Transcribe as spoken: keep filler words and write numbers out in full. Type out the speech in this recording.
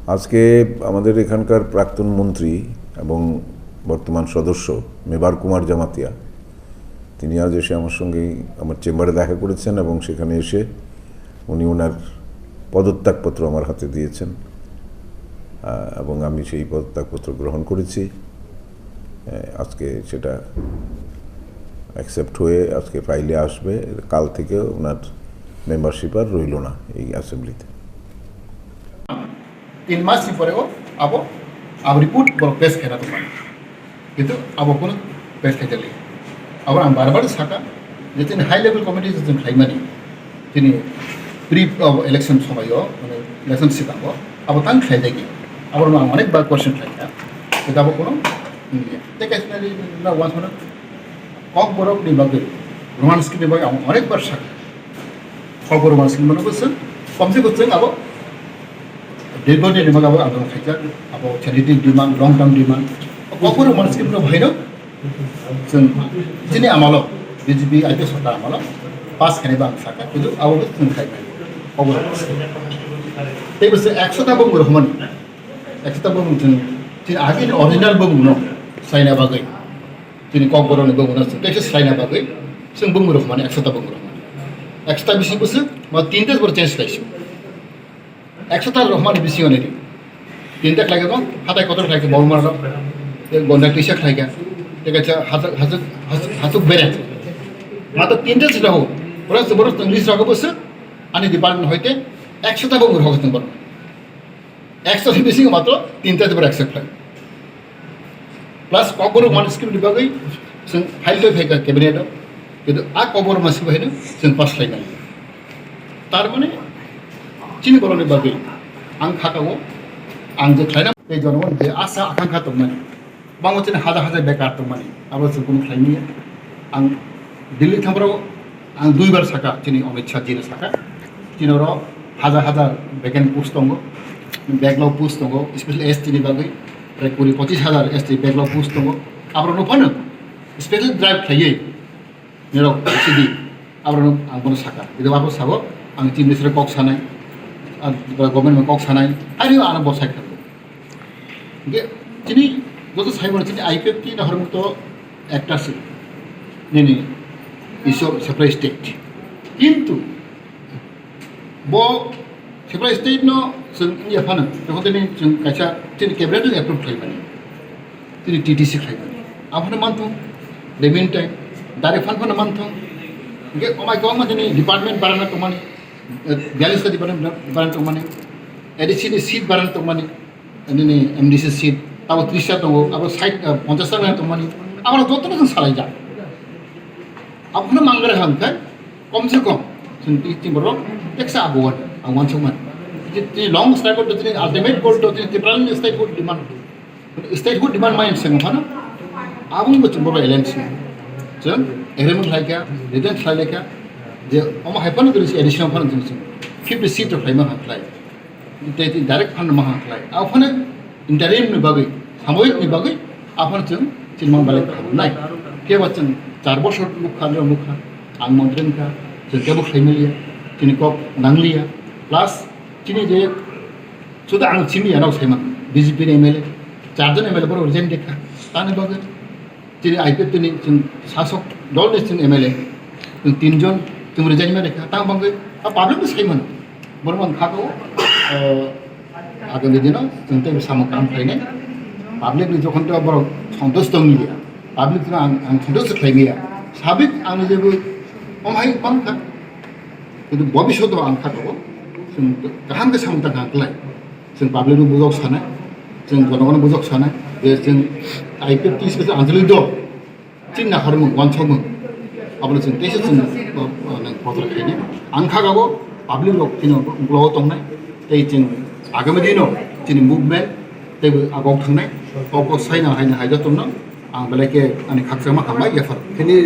আজকে আমাদের এখানকার প্রাক্তন মন্ত্রী এবং বর্তমান সদস্য মেবার কুমার জামাতিয়া, তিনি আজ এসে আমার সঙ্গে আমার চেম্বারে দেখা করেছেন এবং সেখানে এসে উনি ওনার পদত্যাগপত্র আমার হাতে দিয়েছেন, আহ, এবং আমি সেই পদত্যাগপত্র গ্রহণ করেছি। আহ, আজকে সেটা অ্যাকসেপ্ট হয়ে আজকে ফাইলে আসবে। কাল থেকে ওনার মেম্বারশিপ আর রইল না এই অ্যাসেম্বলিতে। Tin mas ni pore o abo, abo report borok pass khaina tongmani. Kintu abo kunu pass khai jali. Abo ang bar bar saka je tini high level committee je chwng khaimani, tini pre, abo election somai o, mane election sikango abo tang khlai jagi. Abo ang onek bar question khlaikha. Kintu abo kunu, hmm, tei kaisa na, na, once mana Kokborok ni bagwi, Roman script ni bagwi ang onek bar sakha. Kokborok Roman script mano bwswk, komse kwchwng abo dirgho din ni bagwi abo andolon khaijak, abo charitic demand, long term demand. Kokborok Roman script no bhaino chwng chini amalo, B J P I P F sorkar amalo pass khainai bo ang sakha, kintu abo bo chwng khai mano. Kokborok Roman script. Tei bwswk ekso ta bumung rwmani, ekso ta bumung chwng chini agini original bumung no saina bagwi. Chini Kokborok ni bumung no chwng teisa swlaina bagwi chwng bumung rok mani ekso ta bumung rok mani. Ekso ta bising bwswk ma tin ta bor change khlaisio. Ekso ta rok mani bisingo ni tin ta khlaikha, hatai kotor khlaikha, bongma rok gonda twisa khlaikha, tei kaisa hasuk, hasuk, hasuk, hasuk bere. Ma to tin ta sila ho. Ora se bor chwng list rok bwswk ani department hoite ekso ta bumung rok chwng bor. Ekso ni bisingo matro tinta jabra accept khlai. Plus Kokborok Roman script ni bagwi chwng file twi phaikha cabinet o. Kintu a Kokborok Roman script haino chwng pass khlai nai. Tar mane chini borok ni bagwi ang khakao, ang je khlaina tei jonogon je asa akangkha tongmani. Bangma chini hajar hajar bekar tongmani, abo chwng kunu khlai manya. Ang Delhi thangphuru ang duibar saka, chini Amit Shah jino saka, chini oro hajar hajar vacant post tongo, backlog post tongo, especially S T ni bagwi prai kuri pochis hajar S T backlog post tongo. Aborok no phano special drive khlaiwi nirok sidi, aborok no ang bono saka. Ido abo sabo ang chief minister kok sanai, ar government kok sanai, hari ano bosai khlaio. Hingke chini joto sai mano chini I P F T ni hormukto ekta se nini iso separate state. Kintu bo separate state no chwng wngya phano, jokhon tini chwng kaisa chini cabinet no approve khlai mani, chini T T C khlai mani, aphano manthung, the meantime, direct fund phano manthung. Hingke omai kwbangma chini department barana tongmani, eh, biyalista department barana tongmani, A D C ni seat barana tongmani, nini M D C seat, abo tris ta tongo, abo sait, eh, ponchas ta tongmani, abo jotono chwng salaijak. Abono mangra hwnkhe, komse kom, chwng twi, twi borok teksa abo wan, ang wansukmani. Tini long strike to, tini ultimate goal to, tini Tipraland statehood demand. Statehood demand mai chwng phano, aboni bo chwng borok alliance chwng agreement khlaikha, resign khlailaikha, je omo hai phano tini additional phano chwng fifty seat rok khlaima khlai. Tei tini direct fund ma khlai. Aphano interim ni bagwi, samoyik ni bagwi, aphano chwng chini mang belai khamnai. Phiya ba chwng char bosor nukha, nukha, ang montri wngkha, chwng kebo khlai maliya, chini kok nangliya. Plus chini je suda ang chini yanao saiman, B J P ni M L A, charjon M L A borok resign dekha, tani bagwi. Chini I P F T ni chwng sasok dol ni chwng M L A, chwng tin jon chwng resign ma rekha, tang bangwi a public ni sai mano. Borok ang kha kho, agami dino chwng tei samung kaham khlainai. Public ni jokhon to borok santosh tong liya, public no ang, ang santosh khlai liya. Sabik ang jebu om hai bang kha. Kintu bobishoto ang kha kho, chwng kaham khe samung tang kha khlai. Chwng public no bujok sanai, chwng jonogon no bujok sanai, je chwng I P F T special anchalik dol, chini nahormung, wansokmung, abono chwng teisa chwng, uh, uh, nang kotor khainai. Ang kha kabo public rok chini uklogo tongnai, tei chwng agami dino chini movement tei bo agok thangnai, kok kok saina haina hai jotono ang belai khe ani khakchangma hambai yaphar.